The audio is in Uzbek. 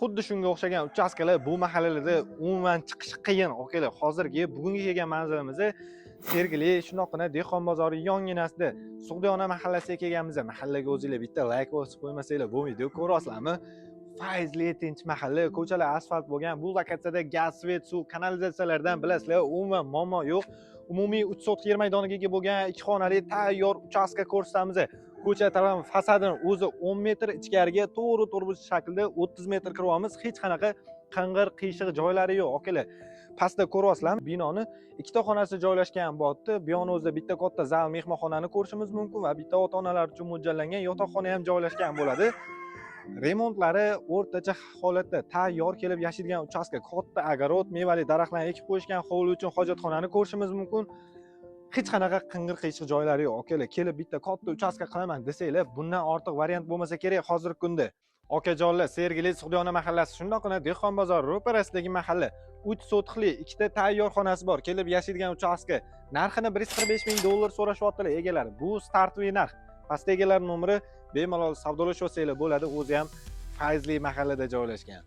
Xuddi shunga o'xshagan uchastkalar bu mahallalarda umuman chiqishi qiyin, akalar. Hozirgi bugungi kelgan manzilimiz Sergeli, shundoqqina Dehqon bozori yonginasida, Sug'diyona mahallasiga kelganmiz. Mahallaga o'zinglar bitta layk bosib qo'ymasanglar bo'lmaydi. Ko'ryapsizlarmi, fayzli, tinch mahalla, ko'chalar asfalt bo'lgan. Bu lokatsiyada gaz, свет, suv, kanalizatsiyalardan, bilasizlar, umuman muammo yo'q. Umumiy 3 sotix yer maydoniga ega bo'lgan ikki xonali tayyor uchastka ko'rsatamiz. Ko'cha taraf fasadini o'zi 10 metr, ichkariga to'g'ri to'rtburch shaklda 30 metr kiryapmiz. Hech qanaqa qing'ir qiyshiq joylari yo'q, akalar. Pastda ko'ryapsizlarmi, binoni ikkita xonasi joylashgan bo'lyapti. Bu yoni o'zida bitta katta zal, mehmonxonani ko'rishimiz mumkin va bitta ota onalar uchun mo'ljallangan yotoqxona ham joylashgan bo'ladi. Remontlari o'rtacha holatda, tayyor kelib yashaydigan uchastka. Katta огород, mevali daraxtlarni ekib qo'yishgan, hovli uchun hojatxonani ko'rishimiz mumkin. Hech qanaqa qing'ir qiyshiq joylari yo'q, akalar. Kelib bitta katta uchastka qilaman desanglar, bundan ortiq variant bo'lmasa kerak hozirgi kunda, okajonlar. Sergeli, Sug'diyona mahallasi, shundoqqina Dehqon bozori ro'parasidagi mahalla. 3 sotixli, ikkita tayyor xonasi bor, kelib yashaydigan uchastka. Narxini 145 000 dollar so'rashyaptilar egalari. Bu стартовый narx. Pastda egalar nomeri, bemalol savdolashib olsanglar bo'ladi. O'zi ham fayzli mahallada joylashgan.